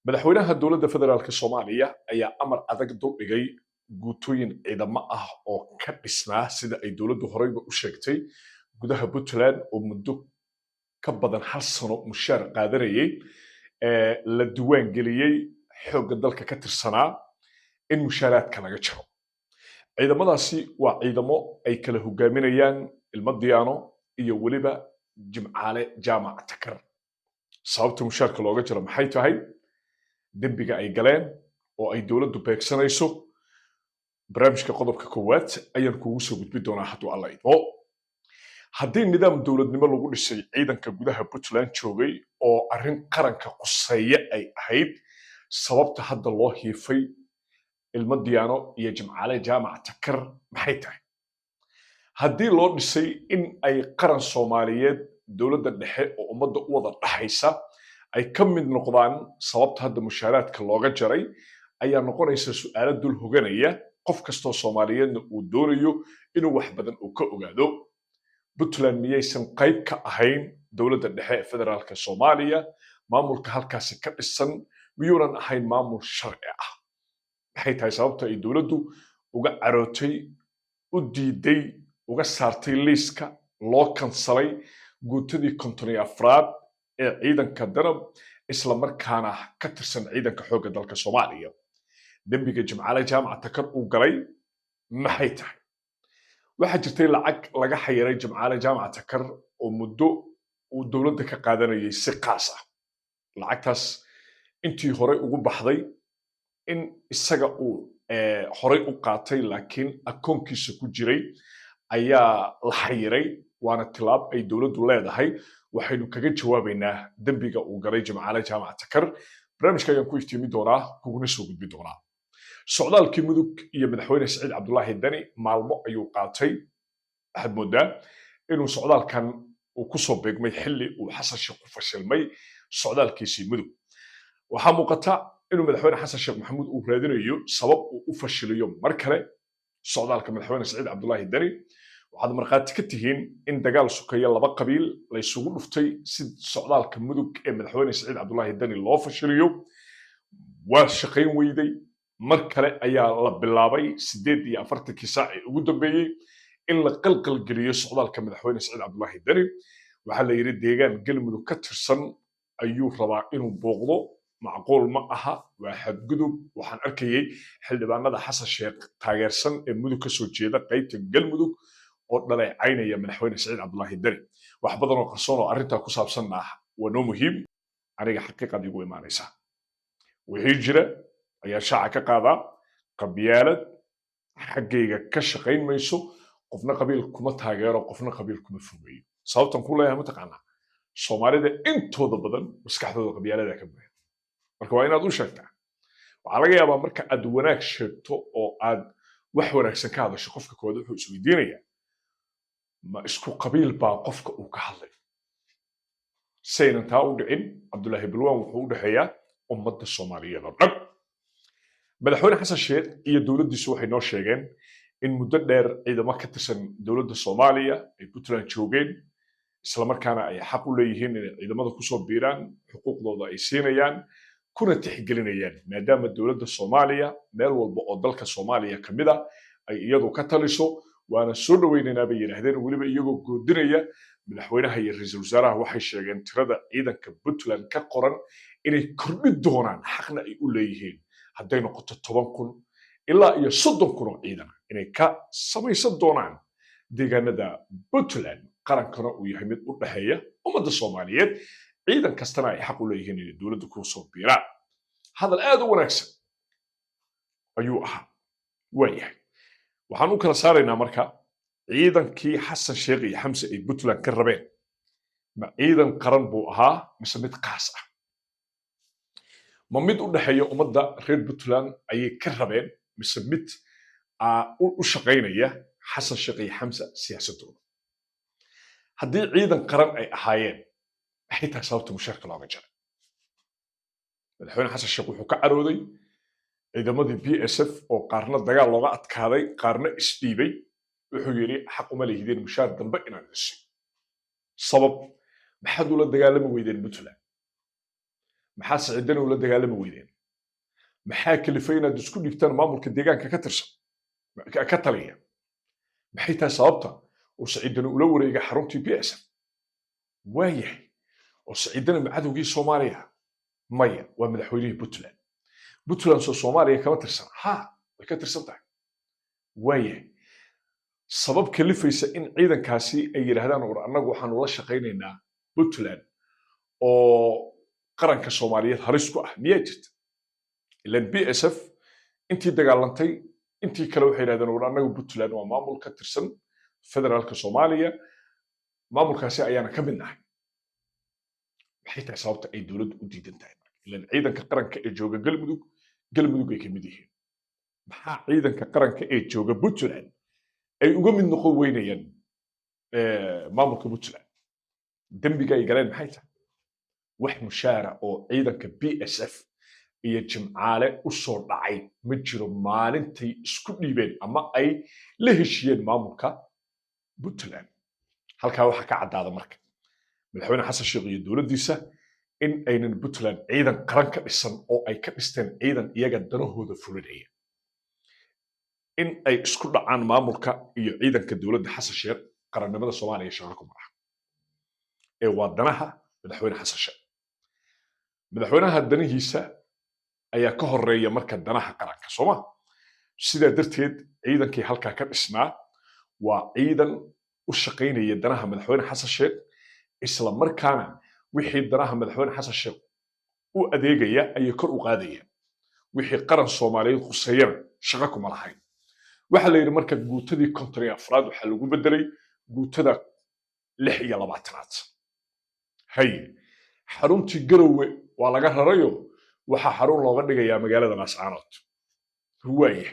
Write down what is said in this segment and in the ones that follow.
Madaxweynaha Dowladda Federaalk Soomaaliya ayaa amar adag duldhigay guutooyin ciidamo ah oo ka dhisnaa, sida ay dowladdu horeyba u sheegtay, gudaha Puntland oo muddo ka badan hal sano mushaar qaadanayay, la diiwaan geliyey, xoogga dalka ka tirsanaa, in mushaaraadka laga jaro. Ciidamadaasi waa ciidamo ay kala hogaaminayaan Ilmo Diyaano iyo weliba Jimcaale Jaamac Takar. Sababta mushaarka looga jaro maxay tahay? Dembiga ay galeen oo ay dowladdu beegsanayso, barnaamijka qodobka koowaad ayaan kuugu soo gudbi doonaa, hadduu Alla idmo. Haddii nidaam dowladnimo lagu dhisay ciidanka gudaha Puntland joogay oo arrin qaranka quseeye ay ahayd, sababta hadda loo hiifay Ilmo Diyaano iyo Jimcaale Jaamac Takar maxay tahay? Haddii loo dhisay in ay qaran Soomaaliyeed, dowladda dhexe oo ummadda u wada dhaxaysa, ay ka mid noqdaan, sababta hadda mushaaraadka looga jaray ayaa noqonaysa su'aalo dul hoganaya qof kastoo Soomaaliyeedna uu doonayo inuu wax badan uu ka ogaado. Puntland miyaysan qayb ka ahayn dowladda dhexe ee federaalka Soomaaliya? Maamulka halkaasi ka dhisan miyuunan ahayn maamul sharci ah? Maxay tahay sababta ay dowladdu uga carootay, u diiday, uga saartay liiska, loo kansalay guutadii 54aad ee ciidanka Danab, isla markaana ka tirsan ciidanka xoogga dalka Soomaaliya? Dembiga Jimcaale Jaamac Takar uu galay maxay tahay? Waxaa jirtay lacag laga xayiray Jimcaale Jaamac Takar oo muddo uu dowladda ka qaadanayay si qaas ah. Lacagtaas intii horey ugu baxday in isaga uu horey u qaatay, laakiin akoonkiisa ku jiray ayaa la xayiray, waana tilaab ay dowladdu leedahay waxaynu kaga jawaabaynaa dembiga uu galay Jimcaale Jaamac Takar. Barnaamijka ayaan ku iftiimi doonaa, kuguna soo gudbi doonaa. Socdaalkii Mudug iyo Madaxweyne Saciid Cabdulaahi Dani maalmo ayuu qaatay. Waxaad moodaa inuu socdaalkan uu kusoo beegmay xilli uu Xasan Sheekh ku fashilmay socdaalkiisii Mudug. Waxaa muuqata inuu Madaxweyne Xasan Sheekh Maxamuud uu raadinayo sabab uu u fashiliyo mar kale socdaalka Madaxweyne Saciid Cabdulaahi Dani. Waxaad markhaati ka tihiin in dagaal sukeeya laba qabiil laysugu dhuftay si socdaalka Mudug ee Madaxweyne Saciid Cabdulaahi Dani loo fashiliyo. Waa shaqayn weyday. Mar kale ayaa la bilaabay 48-kii saac ee ugu dambeeyey in la qalqalgeliyo socdaalka Madaxweyne Saciid Cabdulaahi Dani. Waxaa la yidhi deegaan Galmudug ka tirsan ayuu rabaa inuu booqdo, macquul ma aha, waa xadgudub. Waxaan arkayey xildhibaanada Xasan Sheekh taageersan ee Mudug ka soo jeeda, qaybta Galmudug, oo dhaleecaynaya Madaxweyne Saciid Cabdulaahi Dani. Wax badan oo qarsoon oo arrintaa ku saabsanna ah waa noo muhiim. Aniga xaqiiqad igu imaanaysa, wixii jira ayaa shaaca ka qaadaa. Qabyaalad xaggayga ka shaqayn mayso. Qofna qabiil kuma taageero, qofna qabiil kuma fogeeyo. Sababtan ku leeyahay, mataqaanaa, Soomaalida intooda badan maskaxdooda qabyaalada ka buuxa. Marka waa inaad u sheegtaa. Waxaa laga yaabaa marka aad wanaag sheegto oo aad wax wanaagsan ka hadasho, qofka koowaad wuxuu isweydiinayaa, ma isku qabiil baa qofka uu ka hadlay? Saynan taa u dhicin, Cabdulaahi Balwaan wuxuu u dhexeeyaa ummadda Soomaaliyeed oo dhan. Madaxweyne Xasan Sheekh iyo dowladdiisu waxay noo sheegeen in muddo dheer ciidamo ka tirsan dowladda Soomaaliya ay Puntland joogeen, islamarkaana ay xaq u leeyihiin inay ciidamada kusoo biiraan, xuquuqdooda ay siinayaan kuna tixgelinayaan, maadaama dowladda Soomaaliya meel walba oo dalka Soomaaliya ka mid a ay iyadu ka taliso. Waana soo dhoweynaynaa, bay yidhaahdeen, weliba iyagoo goodinaya. Madaxweynaha iyo ra-iisul wasaaraha waxay sheegeen tirada ciidanka Puntland ka qoran inay kordhi doonaan, xaqna ay u leeyihiin, hadday noqoto 10,000 ilaa iyo 30,000 oo ciidan inay ka samaysan doonaan deegaanada Puntland, qarankana uu yahay mid u dhexeeya ummadda Soomaaliyeed, ciidan kastana ay xaq u leeyihiin inay dowladda ku soo biiraan. Hadal aad u wanaagsan ayuu ahaa. Waayahay, waxaan u kala saaraynaa marka ciidankii Xasan Sheekh iyo Xamse ay Puntland ka rabeen, ma ciidan qaran buu ahaa mise mid qaas ah? Ma mid u dhexeeya ummadda reer Puntland ayay ka rabeen mise mid u shaqaynaya Xasan Sheekh iyo Xamse siyaasadooda? Haddii ciidan qaran ay ahaayeen, maxay tahay sababta mushaarka looga jaray? Madaxweyne Xasan Sheekh wuxuu ka carooday ciidamadii BSF oo qaarna dagaal looga adkaaday, qaarna isdhiibay. Wuxuu yidhi xaq uma lihideen mushaar dambe inaan idin siiyo. Sabab maxaad ula dagaalami weydeen Puntland? Maxaa Siciid Deni ula dagaalami weydeen? Maxaa kalifay inaad isku dhiibtaan maamulka deegaanka ka tirsan ka taliya? Maxay tahay sababta oo Siciid Deni ula wareegay xaruntii BSF? Waayahay, oo Siciid Deni ma cadowgii Soomaaliya? Maya, waa madaxweynihii Puntland. Puntland soo Soomaaliya kama tirsan? Ha, way ka tirsan tahay. Waayahay, sabab kalifaysa in ciidankaasi ay yidhaahdaan, "War, annagu waxaanu la shaqaynaynaa Puntland," oo qaranka Soomaaliyeed halis ku ah, miyaa jirta? Ilan BSF intii dagaalantay, intii kale waxay yidhahdeen, "War, annagu Puntland waa maamul ka tirsan federaalka Soomaaliya, maamulkaasi ayaana ka mid nahay." Maxay tahay sababta ay dowladdu u diidan tahay? Ilan ciidanka qaranka ee jooga Galmudug, Galmudug ay ka mid yihiin. Maxaa ciidanka qaranka ee jooga Puntland ay uga mid noqon weynayaan maamulka Puntland? Dembiga ay galeen maxay tahay? Wax mushaara oo ciidanka BSF iyo Jimcaale u soo dhacay ma jiro maalintay isku dhiibeen ama ay la heshiyeen maamulka Puntland. Halkaa waxaa ka caddaada marka Madaxweyne Xasan Sheekh iyo dowladdiisa in aynan Puntland ciidan qaran ka dhisan oo ay ka dhisteen ciidan iyaga danahooda fulinaya. In ay isku dhacaan maamulka iyo ciidanka dowladda Xasan Sheekh qarannimada Soomaaliya shaqo kuma laha, ee waa danaha Madaxweyne Xasan Sheekh. Madaxweynaha danihiisa ayaa ka horeeya marka danaha qaranka, sooma? Sidaa darteed ciidankii halkaa ka dhisnaa waa ciidan u shaqaynaya danaha Madaxweyne Xasan Sheekh, isla markaana wixii danaha Madaxweyne Xasan Sheekh u adeegaya ayay kor u qaadayaan, wixii qaran Soomaaliyeed khuseeyana shaqo kuma lahayn. Waxaa la yidhi marka guutadii 54aad waxaa lagu bedelay guutada 26aad. Haye, xaruntii Garowe waa laga rarayo, waxaa xarun looga dhigayaa magaalada Laascaanood. Waaya,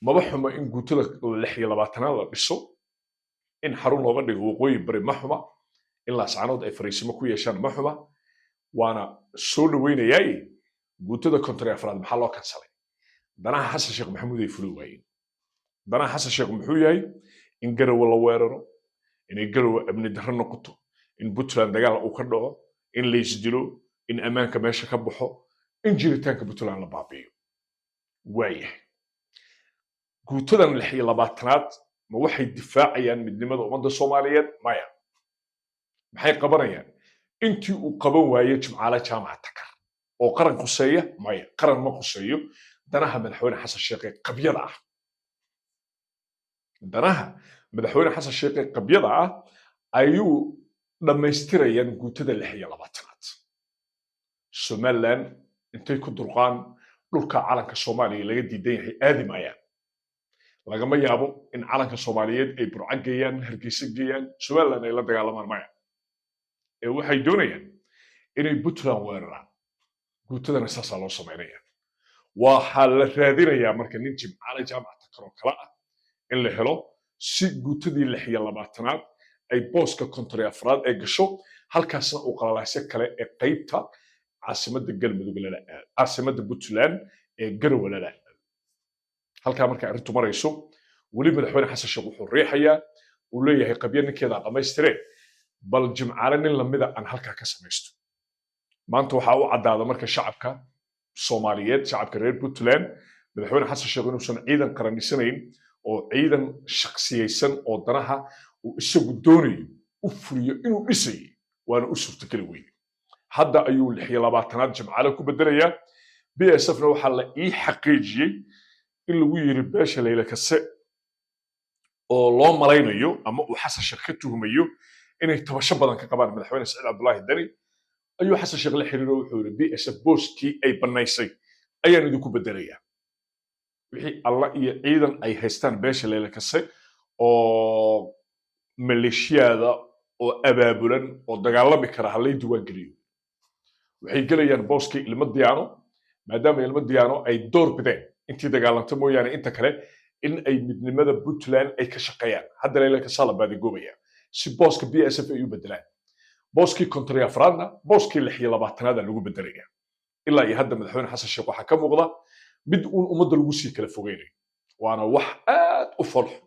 maba xuma in guutada 26aad la dhiso, in xarun looga dhigo waqooyi bari ma xuma, in Laascaanood ay fariisimo ku yeeshaan ma xuma, waana soo dhaweynayaaye. Guutada 54aad maxaa loo kansalay? Danaha Xasan Sheekh Maxamuud ay fuli waayeen. Danaha Xasan Sheekh muxuu yahay? In Garowe la weeraro, inay Garowe amni darro noqoto, in Puntland dagaal uu ka dhaco, in laysdilo, in ammaanka meesha ka baxo, in jiritaanka Puntland la baabi'iyo. Waayahay, guutadan 26aad ma waxay difaacayaan midnimada ummadda Soomaaliyeed? Maya. Maxay qabanayaan? Intii uu qaban waaye Jimcaale Jaamaca Takar oo qaran khuseeya? Maya, qaran ma khuseeyo. Danaha Madaxweyne Xasan Sheekh ee qabyada ah, danaha Madaxweyne Xasan Sheekh ee qabyada ah ayuu dhammaystirayaan guutada 26aad. Somaliland intay ku durqaan dhulka calanka Soomaaliya laga diidan yahay aadi maayaan. Lagama yaabo in calanka Soomaaliyeed ay Burco geeyaan, Hargeysa geeyaan, Somaliland ay la dagaalamaan. Maya, ee waxay doonayaan inay Puntland weeraraan. Guutadana saasaa loo samaynaya. Waxaa la raadinayaa marka nin Jimcaale Jaamac Takar oo kale ah in la helo, si guutadii 26aad ay booska 54aad ee gasho, halkaasna uu qalalaasyo kale ee qaybta caasimadda Galmudug lala aado, caasimadda Puntland ee Garowe lala aado. Halkaa markay arrintu marayso, weli Madaxweyne Xasan Sheekh wuxuu riixayaa, uu leeyahay, qabyo ninkeedaa dhammaystiree, bal Jimcaale nin lamida aan halkaa ka samaysto. Maanta waxaa u caddaada marka shacabka Soomaaliyeed, shacabka reer Puntland, Madaxweyne Xasan Sheekh inuusan ciidan qaran dhisanayn oo ciidan shaksiyaysan oo danaha uu isagu doonayo u fuliyo inuu dhisayay, waana u suurtogeli weyne. Hadda ayuu 26aad Jimcaale ku bedelayaa. BSF na waxaa la ii xaqiijiyey in lagu yiri beesha Leyla Kase, oo loo malaynayo ama uu Xasan Sheekh ka tuhumayo inay tabasho badan ka qabaan Madaxweyne Saciid Cabdullaahi Dani, ayuu Xasan Sheekh la xiriiro. Wuxuu yidhi, BSF booskii ay bannaysay ayaan idinku bedelayaa. Wixii alla iyo ciidan ay haystaan beesha Leyla Kase oo maleeshiyaada oo abaabulan oo dagaalami kara halay diiwaan geliyo. Waxay gelayaan booskii Ilmo Diyaano, maadaama Ilmo Diyaano ay door bideen intii dagaalanta mooyaane inta kale in ay midnimada Puntland ay ka shaqeeyaan. Hadda Leyla Kasaa la baadigoobaya si booska BSF ay u bedelaan. Booskii 54aadna booskii 26aada lagu bedelaya. Ilaa iyo hadda Madaxweyne Xasan Sheekh waxaa ka muuqda mid uun ummadda lagu sii kala fogeynayo, waana wax aad u folxun.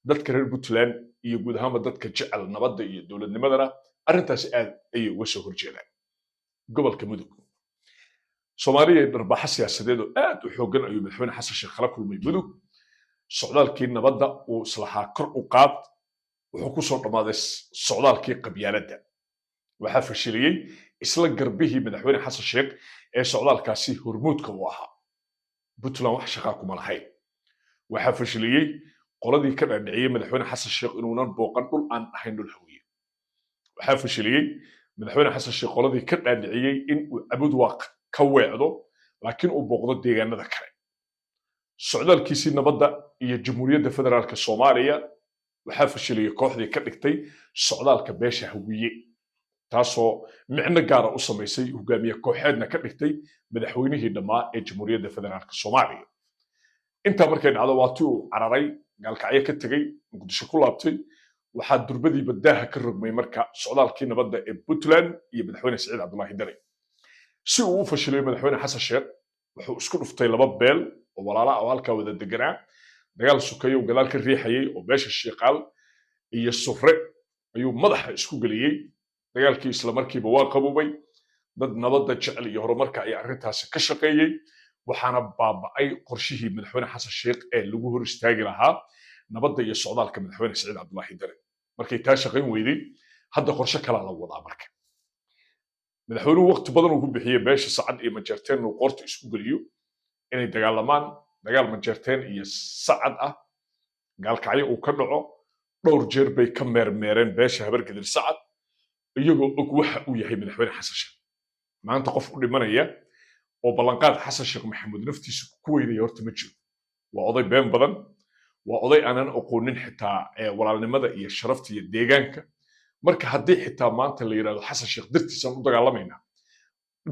Dadka reer Puntland iyo guud ahaanba dadka jecel nabadda iyo dowladnimadana arrintaasi aad ayay uga soo horjeedaan. Gobolka Mudug, Soomaaliya, dharbaaxo siyaasadeed oo aad u xooggan ayuu Madaxweyne Xasan Sheekh kala kulmay Mudug. Socdaalkii nabadda uu islahaa kor u qaad wuxuu ku soo dhammaaday socdaalkii qabyaaladda. Waxaa fashiliyey isla garbihii Madaxweyne Xasan Sheekh ee socdaalkaasi hormuudka u ahaa. Puntland wax shaqaa kuma lahayn. Waxaa fashiliyey qoladii ka dhaadhiciyey Madaxweyne Xasan Sheekh inuunan booqan dhul aan ahayn dhul Hawiye. Waxaa fashiliyey Madaxweyne Xasan Sheekh qoladii ka dhaadhiciyey in uu Cabudwaaq ka weecdo, laakiin uu booqdo deegaanada kale. Socdaalkiisii nabadda iyo Jamhuuriyadda Federaalka Soomaaliya waxaa fashiliyey kooxdii ka dhigtay socdaalka beesha Hawiye, taasoo micno gaara u samaysay, hogaamiye kooxeedna ka dhigtay madaxweynihii dhammaa ee Jamhuuriyadda Federaalka Soomaaliya. Intaa markay dhacdo, waa ti uu cararay, Gaalkacyo ka tegey, Muqdisho ku laabtay. Waxaa durbadiiba daaha ka rogmay marka socdaalkii nabadda ee Puntland iyo Madaxweyne Siciid Cabdullaahi Dani. Si uu u fashiliyo Madaxweyne Xasan Sheekh, wuxuu isku dhuftay laba beel oo walaala oo halkaa wada deganaa. Dagaal sukeeyo gadaal ka riixayay oo beesha Shiiqaal iyo Surre ayuu madaxa isku geliyey. Dagaalkii isla markiiba waa qaboobay. Dad nabadda jecel iyo horumarka ayaa arrintaasi ka shaqeeyey, waxaana baaba'ay qorshihii Madaxweyne Xasan Sheekh ee lagu hor istaagi lahaa nabadda iyo socdaalka Madaxweyne Siciid Cabdullaahi Dani. Markay taa shaqayn weyday, hadda qorshe kalaa la wadaa. Marka madaxweynuhu waqti badan uu ku bixiyey beesha Sacad iyo Majeerteen inuu qoorta isku geliyo inay dagaalamaan, dagaal Majeerteen iyo Sacad ah Gaalkacyo uu ka dhaco. Dhowr jeer bay ka meermeereen beesha Habargedir Sacad, iyagoo og waxa uu yahay Madaxweyne Xasan Sheekh. Maanta qof u dhimanaya oo ballanqaad Xasan Sheekh Maxamuud naftiisa ku weynaya horta ma jiro. Waa oday been badan, waa oday aanan aqoonin xitaa walaalnimada iyo sharafta iyo deegaanka. Marka haddii xitaa maanta la yidhahdo Xasan Sheekh dartiisaan u dagaalamaynaa,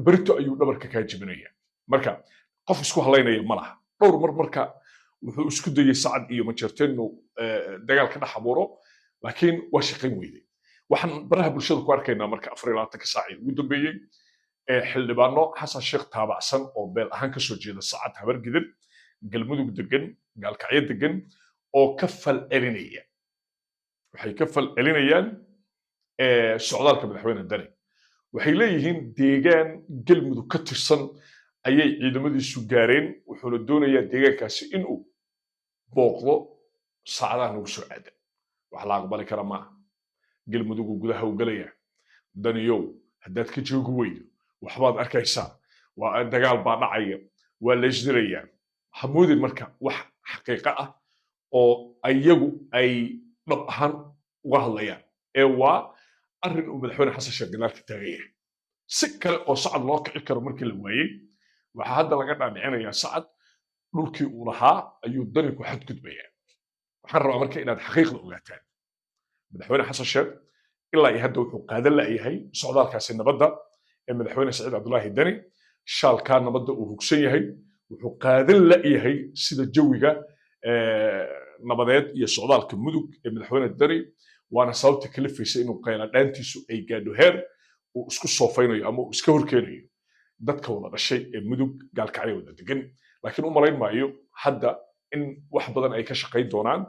berito ayuu dhabarka kaa jebinaya. Marka qof isku halaynaya ma laha. Dhowr mar marka wuxuu isku dayey Sacad iyo Majeerteen inuu dagaal ka dhex abuuro, laakiin waa shaqayn weyday. Waxaan baraha bulshada ku arkaynaa marka 24-ka saacii ugu dambeeyey xildhibaano Xasan Sheekh taabacsan oo beel ahaan kasoo jeeda Sacad, Habargidir, Galmudug degan, Gaalkacyo degan, oo ka fal celinaya. Waxay ka fal celinayaan socdaalka Madaxweyne Dani. Waxay leeyihiin deegaan Galmudug ka tirsan ayay ciidamadiisu gaareen, wuxuuna doonayaa deegaankaasi inuu booqdo saacadaha nagu soo aada. Wax la aqbali kara maaha. Galmudugu gudaha u gelaya. Daniyow, haddaad ka joogi weydo, waxbaad arkaysaa. Waa dagaal baa dhacaya, waa la isdilayaa. Ha moodin marka wax xaqiiqo ah oo iyagu ay dhab ahaan uga hadlayaan, ee waa arrin uu Madaxweyne Xasan Sheekh gadaal ka taagan yahay. Si kale oo Sacad loo kici karo markii la waayey, waxaa hadda laga dhaadhicinayaa Sacad dhulkii uu lahaa ayuu Dani ku xadgudbayaa. Waxaan rabaa marka inaad xaqiiqda ogaataan. Madaxweyne Xasan Sheekh ilaa iyo hadda wuxuu qaadan la'yahay socdaalkaasi nabadda ee Madaxweyne Saciid Cabdullaahi Dani. Shaalkaa nabadda uu hugsan yahay wuxuu qaadan la'yahay sida jawiga nabadeed iyo socdaalka Mudug ee Madaxweyne Dani. Waana sababta kalifaysa inuu qayladhaantiisu ay gaadho heer uu isku soofaynayo ama uu iska horkeenayo dadka wada dhashay ee Mudug, Gaalkacyo wada degan. Laakiin u malayn maayo hadda in wax badan ay ka shaqayn doonaan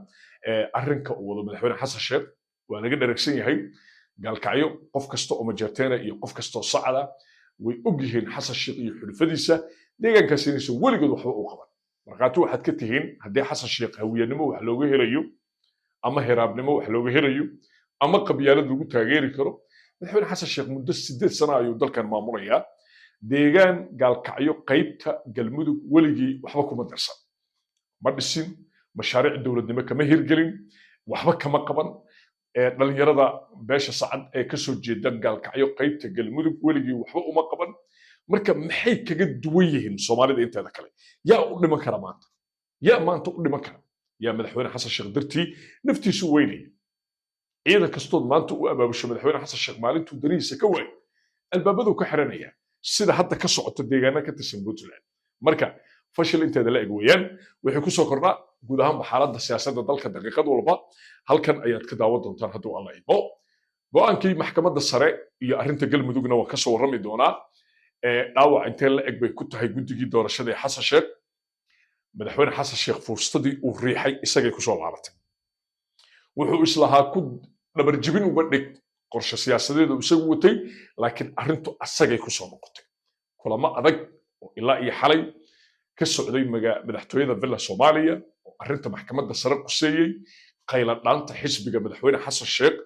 arrinka uu wado Madaxweyne Xasan Sheekh. Waa laga dheragsan yahay Gaalkacyo. Qof kasta oo Majeerteena iyo qof kasta oo Sacada way og yihiin Xasan Sheekh iyo xulufadiisa deegaankaas inaysan weligood waxba u qaban. Markhaati waxaad ka tihiin, haddii Xasan Sheekh Hawiyanimo wax looga helayo ama Hiraabnimo wax looga helayo ama qabyaalad lagu taageeri karo, Madaxweyne Xasan Sheekh muddo 8 sano ayuu dalkan maamulayaa. Deegaan Gaalkacyo qaybta Galmudug weligii waxba kuma darsan, ma dhisin, mashaariic dowladnimo kama hirgelin, waxba kama qaban. Dhalinyarada beesha Sacad ee kasoo jeeda Gaalkacyo qaybta Galmudug weligii waxba uma qaban. Marka maxay kaga duwan yihiin Soomaalida inteeda kale? Yaa u dhiman kara maanta? Yaa maanta u dhiman kara? Yaa Madaxweyne Xasan Sheekh dartii naftiisu weynaya? Ciidan kastood maanta u abaabusho Madaxweyne Xasan Sheekh, maalintuu danihiisa ka waayo albaabaduu ka xiranaya, sida hadda ka socota deegaana ka tirsan Puntland. Marka fashil inteeda la eg weeyaan. Wixii kusoo kordhaa guud ahaanba xaaladda siyaasadda dalka daqiiqad walba halkan ayaad ka daawan doontaan, hadduu Alla idmo. Go'aankii Maxkamadda Sare iyo arrinta Galmudugna waan kasoo warrami doonaa. Dhaawac intee la eg bay ku tahay guddigii doorashada ee Xasan Sheekh? Madaxweyne Xasan Sheekh fuustadii uu riixay isagay kusoo laabatay. Wuxuu islahaa ku dhabarjibin uga dhig Qorshe siyaasadeed uu isagu watay, laakiin arrintu asagay ku soo noqotay. Kulamo adag oo ilaa iyo xalay ka socday madaxtooyada Villa Soomaaliya oo arrinta Maxkamadda Sare quseeyey, qayla dhaanta xisbiga madaxweyne Xasan Sheekh.